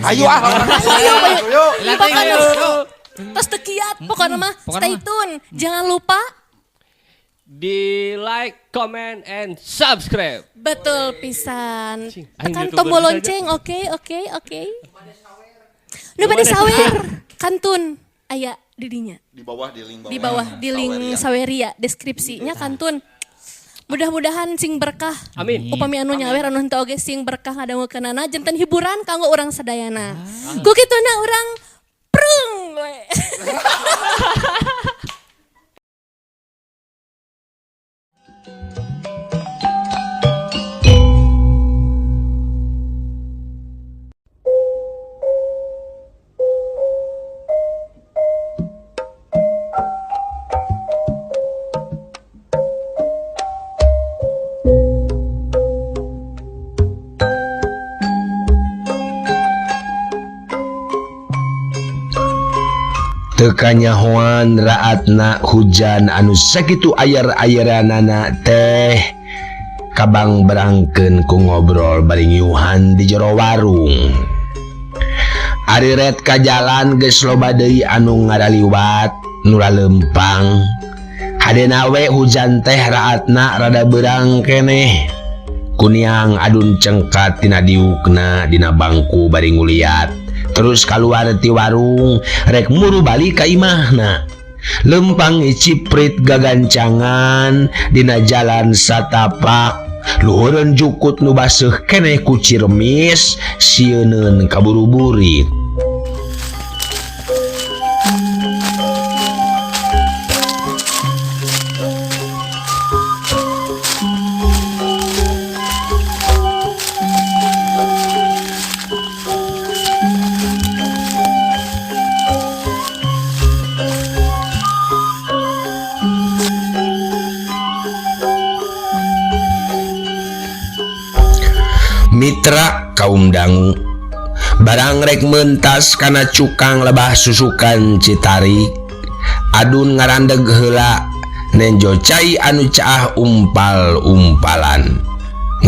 Ayo ah. Ayo, ayo. Ayo. Pokoknya tos teu kiat, pokoknya mah Pokoknya stay mah. tune. Jangan lupa Di like, comment, and subscribe. Betul pisan. Cing, aing Tekan YouTuber tombol saja. lonceng, oke, oke, oke. Nu bade sawer, kantun aya di dinya. Di bawah di link bawah. Di bawah di link Saweria. Saweria deskripsinya kantun. Mudah-mudahan sing berkah. Amin. Upami anu nyawer anu henteu oge sing berkah ngadangukeunana janten hiburan kanggo urang sadayana. Ku kituna urang prung we. Teu kanyahoan raatna hujan anu sakitu ayar-ayaranana teh kabang berangkeun ku ngobrol bari ngiuhan di jero warung. Ari ret ka jalan geus loba deui anu ngaraliwat nu lalempang. Hadena we hujan teh raatna rada beurang keneh. Kuniang adun cengkat tina diukna dina bangku bari nguliat. Terus kaluar ti warung rek muru balik ka imahna. Lempang iciprit gagancangan dina jalan satapak. Luhureun jukut nu baseuh keneh ku ciremis sieuneun kaburu-burit. Mitra kaum dangu barang rek mentas kana cukang lebah susukan Citarik adun ngarandeg heula nenjo cai anu caah umpal-umpalan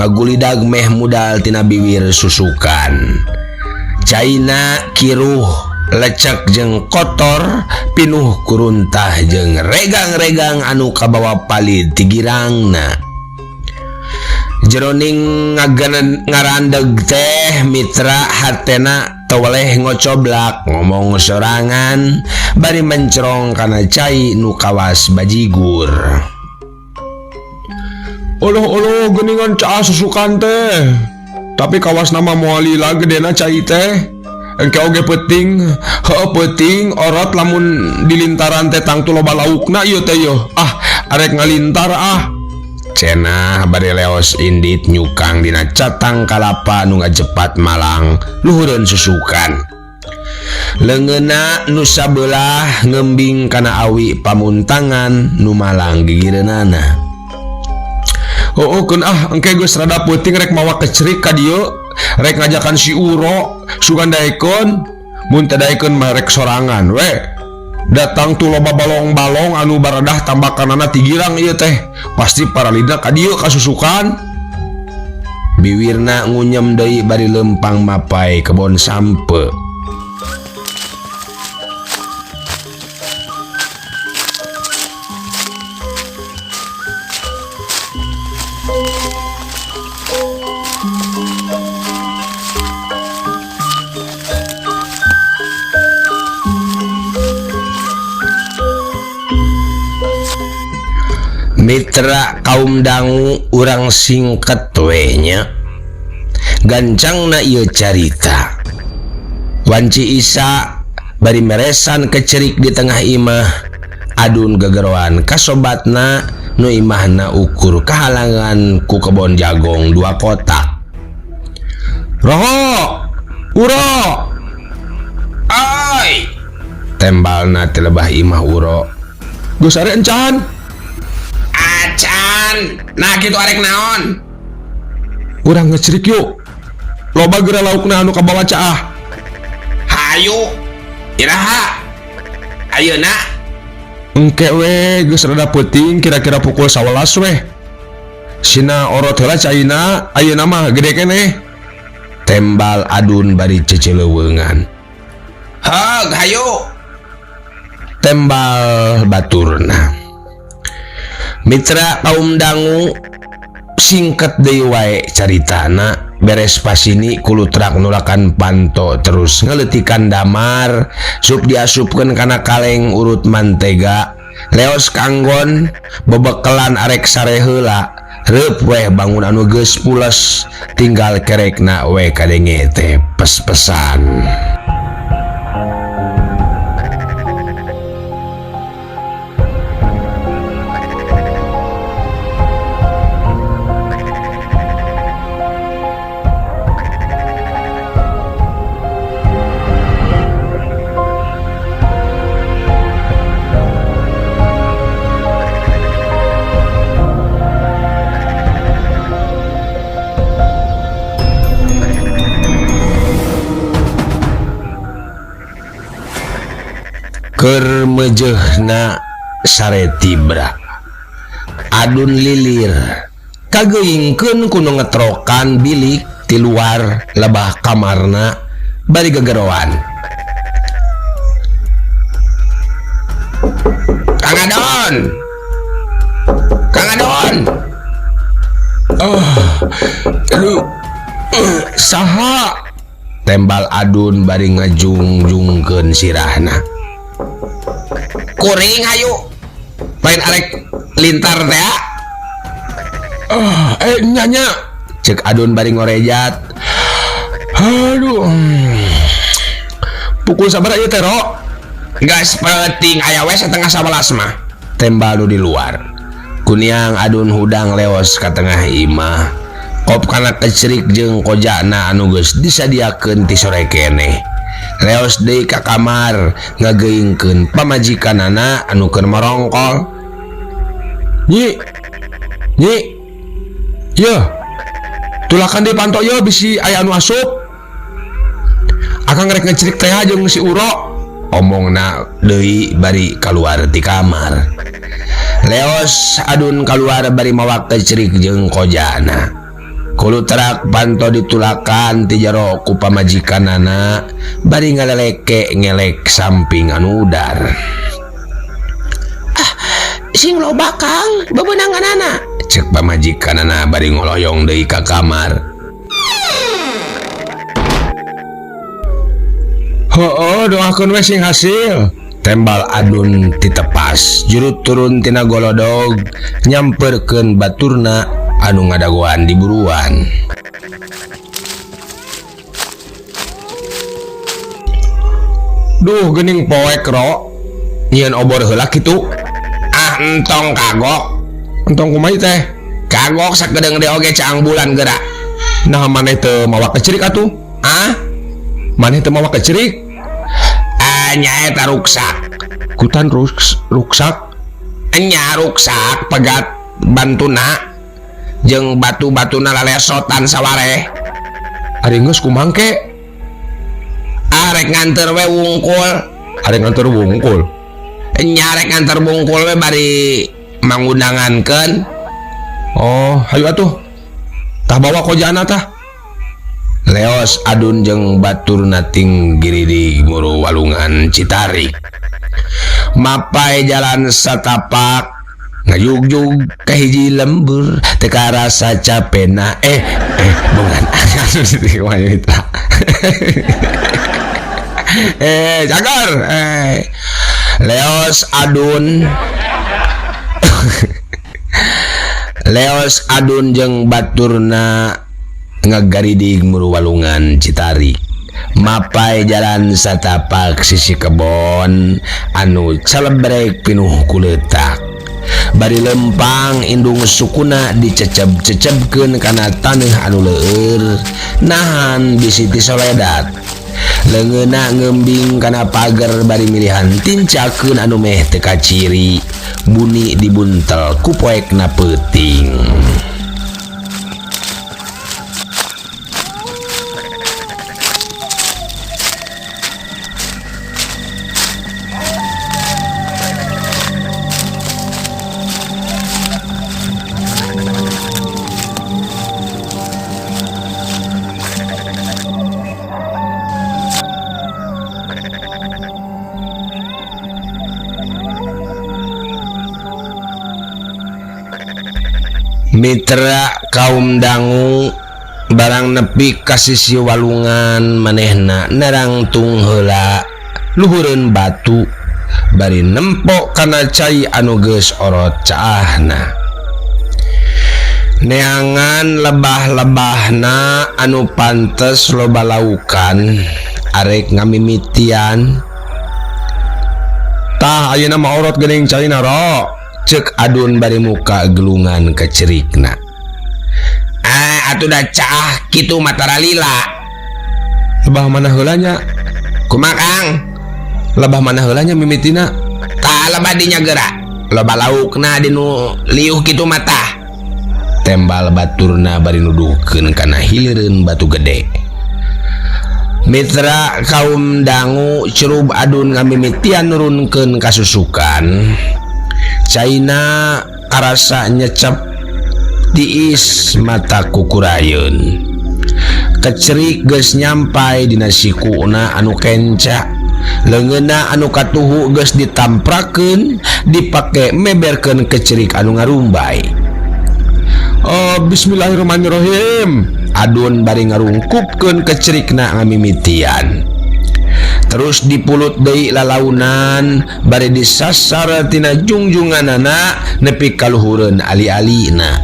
ngagulidag meh mudal tina biwir susukan caina kiruh lecek jeung kotor pinuh kuruntah jeung regang-regang anu kabawa palid ti girangna. Jeroning ngarandeg teh mitra hatena teweleh ngocoblak ngomong sorangan bari mencerong kana cai nu kawas bajigur. Oloh-oloh geuningan caah susukan teh. Tapi kawas nama moal lila gedena cai teh. Engke oge peuting, heueuh peuting orot lamun dilintaran teh tangtu loba laukna ieu teh yeuh. Ah, arek ngalintar ah. Cenah bari leos indit nyukang dina catang kalapa nu ngajepat malang luhureun susukan. Leungeunna nu sabelah ngembing kana awi pamuntangan nu malang gigireunana. Heueuh keun ah, engke geus rada peuting rek mawa kecerik ka dieu, rek ngajakan si Uro, sugan daekeun, mun teu daekeun mah rek sorangan we. Datang tu loba balong-balong anu baradah tambakanana ti girang ieu teh, pasti paralidna ka dieu kasusukan. Biwirna ngunyem deui bari lempang mapai kebon sampe. Mitra kaum dangu urang singket we nya. Gancangna ieu carita. Wanci Isa bari meresan kecerik di tengah imah, adun gegeroan kasobatna nu imahna ukur kahalangan ku kebon jagong 2 kotak. Roho, Uro, ai, tembalna ti lebah imah Uro. Geus are encan. Acan, nah kitu arek naon? Urang ngecerik yuk. Loba geura laukna anu kabawa caah. Hayu, iraha. Ayeuna. Engke we geus rada peuting kira-kira pukul 11 we. Sina orot heula caina, ayeuna mah gede keneh. Tembal Adun bari ceceleweungan. Hag hayu. Tembal baturna. Mitra kaum dangu singkat deui wae caritana beres pasini kulutrak nulakan panto terus ngeleutikan damar sup diasupkeun kana kaleng urut mantega leos kanggon bebekelan arek sare heula reup weh bangun anu geus pules tinggal kerekna we kadenge teh pes-pesan. Keur mejehna sare tibra Adun lilir kageuingkeun ku nu ngetrokan bilik ti luar lebah kamarna bari gegeroan. Kang Adon, Kang Adon, aduh, saha? Tembal Adun bari ngajungjungkeun sirahna. Kuring hayu lain arek lintar teh. Nyanya cek Adun bari ngorejat. Aduh, pukul sabaraha ieu teh ro? Geus peuting aya we 10:30 mah. Tembal nu di luar. Kuniang Adun hudang leos ka tengah imah. Kop kana kecerik jeung kojana anu geus disadiakeun ti sore keneh. Leos deui ka kamar ngageuingkeun pamajikanana anu keur marongkol. Nyi, nyi, yeuh, tulakan deui panto yeuh bisi aya anu asup. Akang rek ngecerik teh jeung si Uro. Omongna deui bari kaluar ti kamar. Leos Adun kaluar bari mawa kecerik jeung kojana. Kulutrak panto ditulakan ti jero ku pamajikanana bari ngaleleke ngelek samping anu udar. Ah, sing loba Kang bebenanganana, cek pamajikanana bari ngoloyong deui ka kamar. Heueuh, doakeun we sing hasil. Tembal Adun titepas jurut turun tina golodog nyamperkeun baturna anu ngadagoan di buruan. Duh geuning poek ro nyieun obor heula kitu. Ah entong kagok. Entong kumaha teh? Kagok sakedeung deui oge caang bulan geura. Nah maneh teu mawa kecerik atuh? Ah? Maneh teu mawa kecerik? Ah nyaeta ruksak. Kutan ruksak? Nya ruksak pegat bantuna jeung batu-batuna lalesotan sawareh. Ari geus kumaha ke? Arek nganter we wungkul. Arek nganter wungkul. Nya arek nganter wungkul we bari mangundangankeun. Oh, hayu atuh. Tah bawa kojana tah. Leos Adun jeung baturna ting giridig muru walungan Citarik. Mapai jalan satapak ngajugjug ka hiji lembur teu karasa capena. Bukan. Cagar. Leos Adun. Leos Adun jeung baturna ngagaridig muru walungan Citarik. Mapai jalan satapak sisi kebon anu celebrek pinuh kuletak. Bari lempang indung sukuna diceceb-cecebkeun kana taneuh anu leueur nahan bisi ti soledat. Leungeunna ngembing kana pager bari milihan tincakeun anu meh teu kaciri buni dibuntel ku poekna peuting. Mitra kaum dangu barang nepi ka sisi walungan manehna narangtung heula luhureun batu bari nempok kana cai anu geus orot caahna. Neangan lebah-lebahna anu pantes loba laukan arek ngamimitian. Tah ayeuna mah orot geuning caina ro, cek Adun bari muka gelungan kecerikna. Ah, atuh da caah kitu matara lila. Lebah mana heula nya? Kumaha Kang? Lebah mana heula nya mimitina? Tah lebah dinya geura. Loba laukna dinu liuh kitu mah. Tembal baturna bari nuduhkeun kana hilireun batu gede. Mitra kaum dangu cerub Adun ngamimitian nurunkeun kasusukan. Caina karasa nyecep tiis mata kukurayeun. Kecerik geus nyampai dina sikuna anu kenca. Leungeunna anu katuhu geus ditamprakeun dipake meberkeun kecerik anu ngarumbay. Oh, bismillahirrahmanirrahim. Adun bari ngarungkupkeun kecerikna ngamimitian. Terus dipulut deui lalaunan bari disasar tina jungjunganana nepi ka luhureun ali-alina.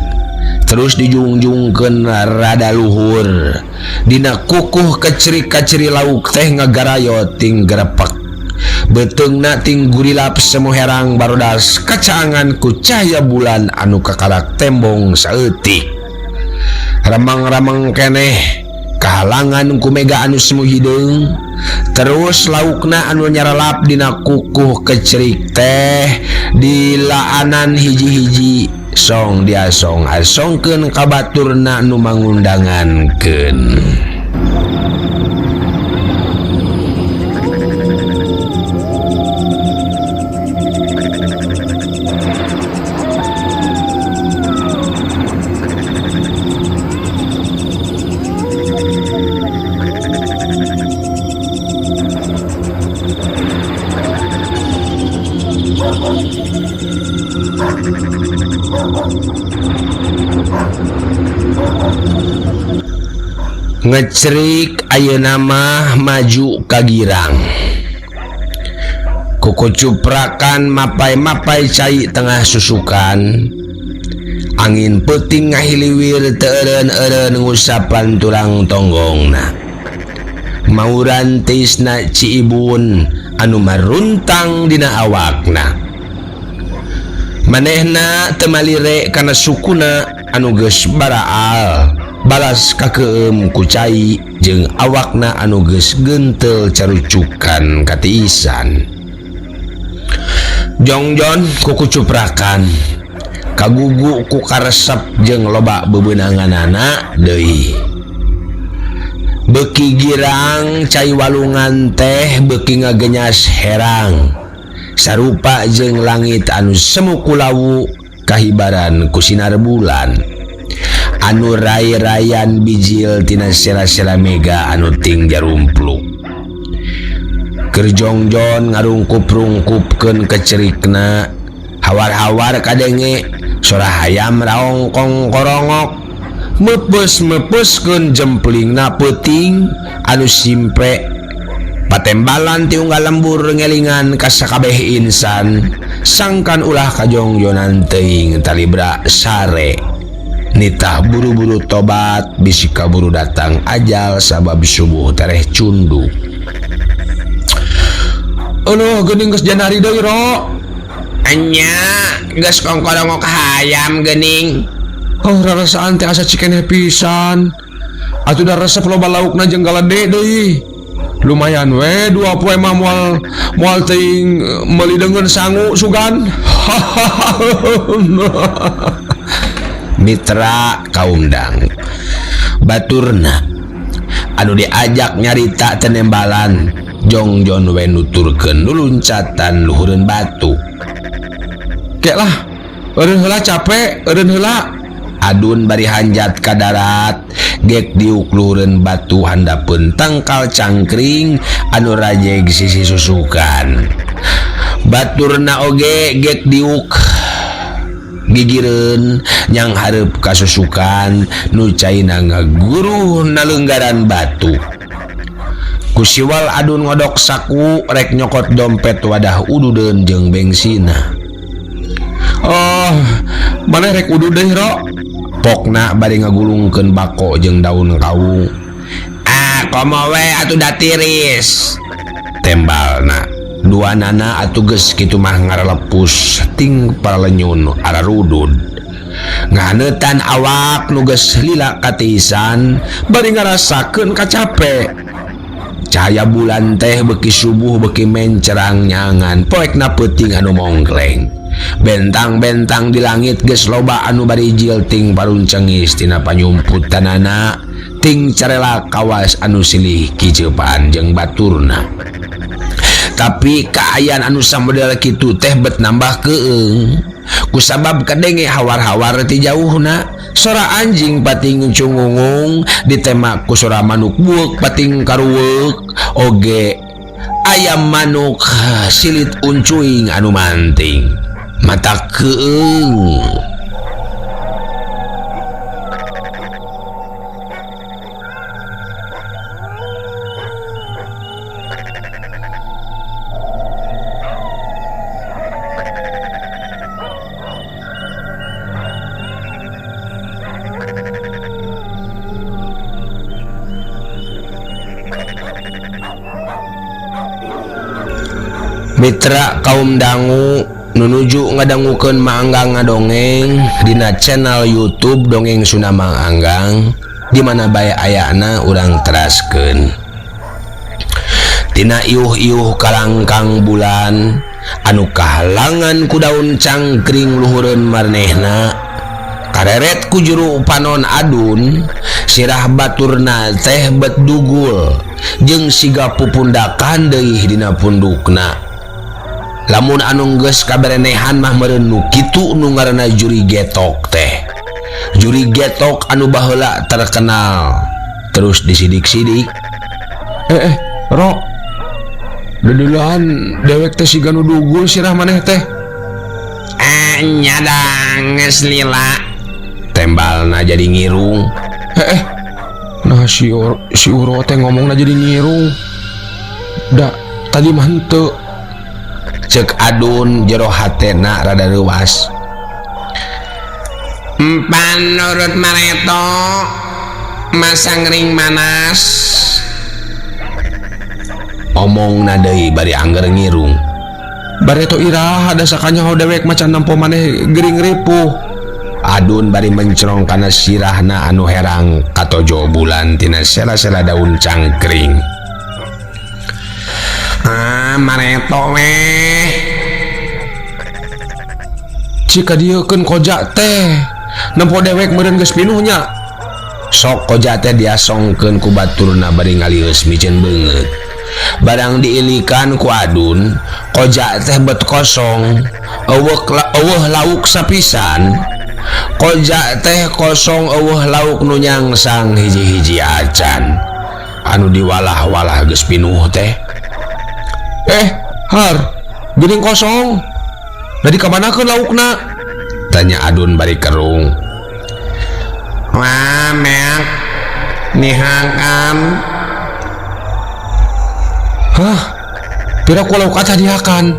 Terus dijungjungkeun rada luhur. Dina kukuh kecerik-kaciri lauk teh ngagarayo ting gerepak. Beuteungna ting gurilap semu herang barodas kacaangan ku cahaya bulan anu kakarak tembong saeutik. Remang-remang keneh kahalangan ku mega anu semu hideung. Terus laukna anu nyaralap dina kukuh kecerik teh dilaanan hiji-hiji song diasong asongkeun ka baturna nu mangundangankeun. Ngecerik ayeuna mah maju ka girang. Kukucuprakan mapai-mapai cai tengah susukan. Angin peuting ngahiliwir teu eureun-eureun ngusapan tulang tonggongna. Mauran tisna Ciibun anu maruntang dina awakna. Manehna teu malire kana sukuna anu geus baraal. Balas kakeum ku cai jeung awakna anu geus gentel carucukan katiisan. Jongjon kukucuprakan kagugu ku karesep jeung loba bebeunanganana deui. Beuki girang cai walungan teh beuki ngagenyas herang. Sarupa jeung langit anu semu kulawu kahibaran ku sinar bulan. Anu ray-rayan bijil tina sela-sela mega anu ting jarumpluk. Keur jongjon ngarungkup-rungkupkeun kecerikna, hawar-hawar kadenge sora hayam raongkong korongok, meupeus-meupeuskeun jemplingna peuting anu simpe. Patembalan ti unggal lembur ngelingan ka sakabeh insan, sangkan ulah kajongjonan teuing talibra sare. Nitah buru-buru tobat bisi kaburu datang ajal sabab subuh tereh cunduk. Aduh, geuning geus janari deui ro. Enya, geus kongkorongok hayam geuning. Oh, rarasaan teh asa cikeneh pisan. Atuh da resep loba laukna jeung galede deui. Lumayan we dua poe mah moal teuing meuli deungeun sangu sugan. Mitra kaum dang baturna anu diajak nyarita tenembalan jongjon we nuturkeun luluncatan luhureun batu. Kek lah eureun heula capek eureun heula. Adun bari hanjat ka darat gek diuk luhureun batu handapeun tangkal cangkring anu rajeg sisi susukan. Baturna oge gek diuk Gigireun nyanghareup ka susukan nu caina ngaguruh nalenggaran batu. Ku siwal Adun ngodok saku rek nyokot dompet wadah ududeun jeung bengsina. Oh, maneh rek udud deui, Ro? Pokna bari ngagulungkeun bako jeung daun kawung. Ah, komo we atuh da tiris. Tembalna. Dua nana atuh geus kitu mah ngaralepus ting paralenyun ararudud. Ngahaneutan awak nu geus lila katiisan bari ngarasakeun kacape. Cahaya bulan teh beki subuh beki mencerang nyangan poekna peuting anu mongkleng. Bentang-bentang di langit geus loba anu bari jilting paruncengis tina panyumputanana ting carela kawas anu silih kiceupaan jeung baturna. Tapi kaayaan anu samodel kitu teh bet nambah keung. Kusabab kadenge hawar-hawar ti jauhna, sora anjing pating cungungung ditemak ku sora manuk bueuk pating karuweuk oge ayam manuk silit uncuing anu manting. Mata keung. Mitra kaum dangu nunuju ngadangukeun Maanggang ngadongeng dina channel YouTube Dongeng Sunda Mang Anggang di mana bae ayana urang teraskeun. Tina iuh-iuh kalangkang bulan anu kahalangan ku daun cangkring luhureun marnehna kareret ku juru panon Adun sirah baturna teh bet dugul jeung siga pupundakan deui dina pundukna. Lamun anu geus kaberenehan mah meureun nu kitu nu ngaranna juri getok teh. Juri getok anu baheula terkenal terus disidik-sidik. Ro. Dedeulahan dewek teh siga nu dugul sirah maneh teh. Nyadang geus lila. Tembalna jadi ngirung. Nah si Uro teh ngomongna jadi ngirung. Da tadi mah henteu. Cek Adun jero hatena rada reuas. Empan nurut mareto masang ring manas. Omongna deui bari angger ngirung. Bareto iraha da sakanyaho dewek macan nampo maneh gering ripuh. Adun bari mencrong kana sirahna anu herang katojo bulan tina sela-sela daun cangkring. Ah, mareto weh. Cika dieukeun koja teh. Nempo dewek meureun geus pinuh nya. Sok koja teh diasongkeun ku baturna bari ngalius miceun beungeut. Barang diilikan ku Adun, koja teh bet kosong. Eueuh lauk sapisan. Koja teh kosong eueuh lauk nu nyangsang hiji-hiji acan. Anu diwalah-walah geus pinuh teh. Har, geuning kosong. Dari kamanakeun laukna? Tanya Adun bari kerung. Wah, meak nihakan. Hah? Pira ku lauk atah dihakan?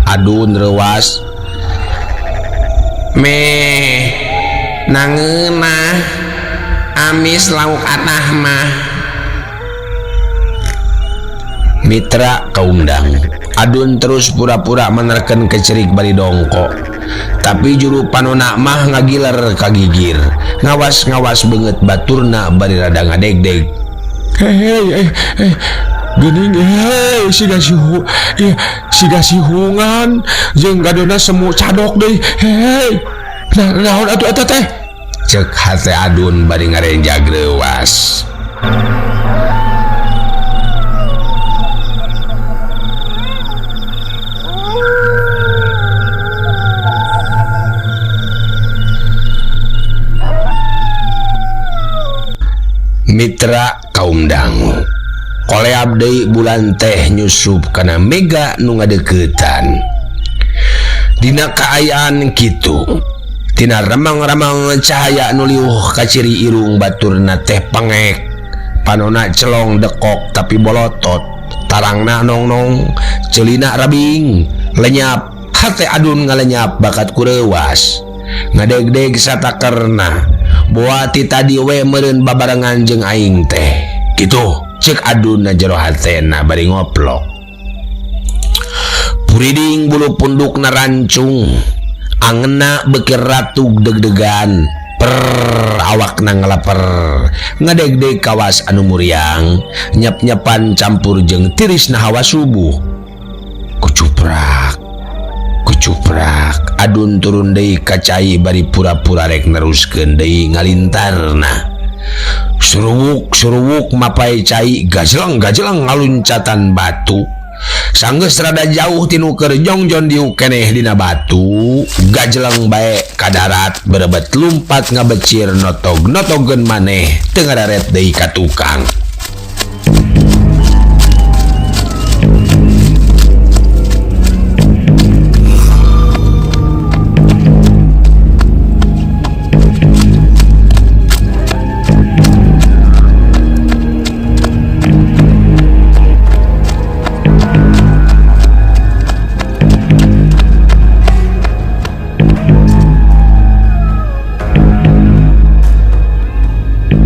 Adun reuas. Meh, nangeunah amis lauk atah mah. Mitra kaum dangu. Adun terus pura-pura menerken kecerik bari dongkok. Tapi juru panona mah ngagiler kagigir. Ngawas-ngawas beungeut baturna bari rada ngadegdeg. Hei, geuning siga sihungan jeung gadona semu cadok deui. Hei, nah naon atuh eta teh? Cek hate Adun bari ngarenjag reuas. Mitra kaum dangu. Koleab deui bulan teh nyusup kana mega nu ngadeuketan. Dina kaayaan kitu, Tina remang-remang cahaya nu liuh kaciri irung baturna teh pengek. Panona celong dekok tapi bolotot. Tarangna nongnong, celina rabing, lenyap. Hate Adun ngalenyap bakat kureuwas. Ngadegdeg satakerna. Boa ti tadi we meureun babarengan jeung aing teh. Kitu cek Adun na jero hatena bari ngoplok. Puriding bulu pundukna rancung. Angeuna beuki ratug deg-degan. Per awakna ngalaper. Ngadegdeg kawas anu muriang, nyep-nyepan campur jeung tirisna hawa subuh. Kucuprak. Kucuprak. Adun turun deui ka cai bari pura-pura rek neruskeun deui ngalintarna. Suruwuk-suruwuk mapai cai gajeleng-gajeleng ngaluncatan batu. Sanggeus rada jauh tinu keur jongjon diuk keneh dina batu, gajeleng bae ka darat berebet lumpat ngabecir notog-notogeun maneh teu ngararet deui ka tukang.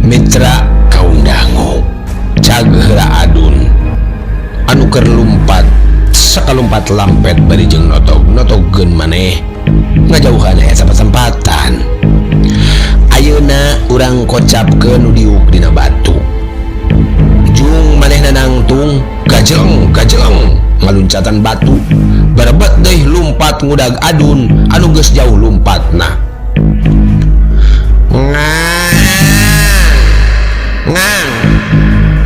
Mitra kaum dangu cag heula Adun anu keur lumpat sakalumpat lampet bari jeung notog-notogeun maneh ngajauhan eta patempatan. Ayeuna urang kocapkeun nu diuk dina batu. Jung manehna nangtung gajeleng-gajeleng ngaluncatan batu barebet deui lumpat ngudag Adun anu geus jauh lumpatna. Ngang,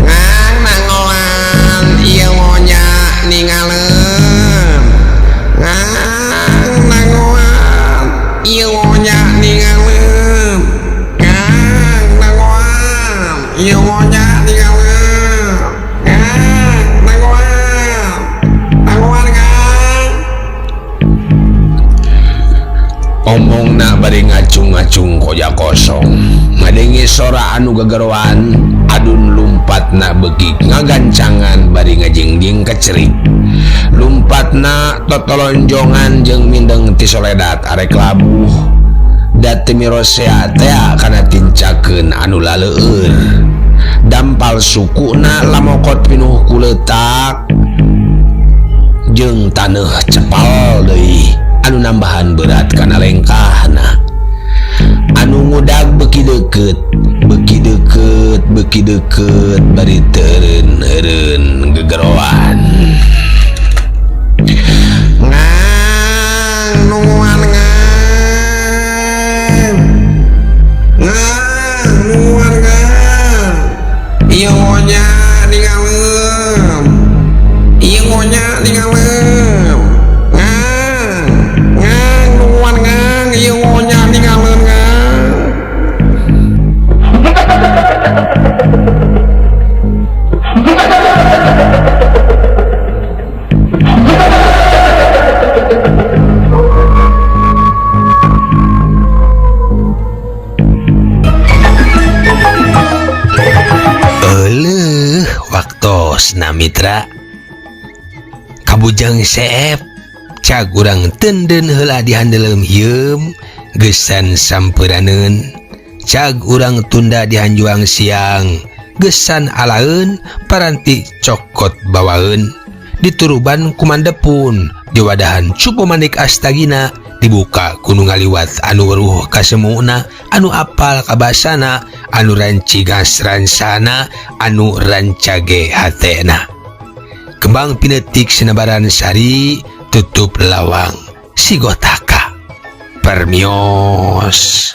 ngang nangoan ieu monya ningaleun. Ngang nangoan ieu monya ningaleun. Ngang nangoan ieu monya ningaleun. Ngang nangoan, nangoan ngang. Omongna bari ngacung-ngacung koja kosong. Ngadengi sora anu gegeroan, Adun lumpatna beuki ngagancangan bari ngajingjing kecerik. Lumpatna totolonjongan jeung mindeng ti soledat arek labuh. Da teu mirosea tea kana tincakeun anu laleueur. Dampal sukuna lamokot pinuh ku leutak jeung taneuh cepal deui anu nambahan berat kana lengkahna. Anu ngudag beuki deukeut, beuki deukeut, beuki deukeut bari teureun-eureun gegeroan. Ngang nungguan ngang. Ngang nungguan ngang. Ieu monya ningaleun. Ieu monya ningaleun. Ngang ngang nungguan ngang ieu monya ningaleun ngang. Euleuh waktosna mitra. Kabujang seep cag urang tenden heula dihandeleum hieum geusan sampeunaneun. Cag urang tunda dihanjuang siang gesan alaeun paranti cokot bawaeun. Dituruban kumandepun diwadahan cupu manik astagina dibuka kudu ngaliwat anu weruh kasemuna anu apal kabasana anu rancigas ransana anu rancage hatena. Kembang pinetik senebaran sari tutup lawang sigotaka. Permios.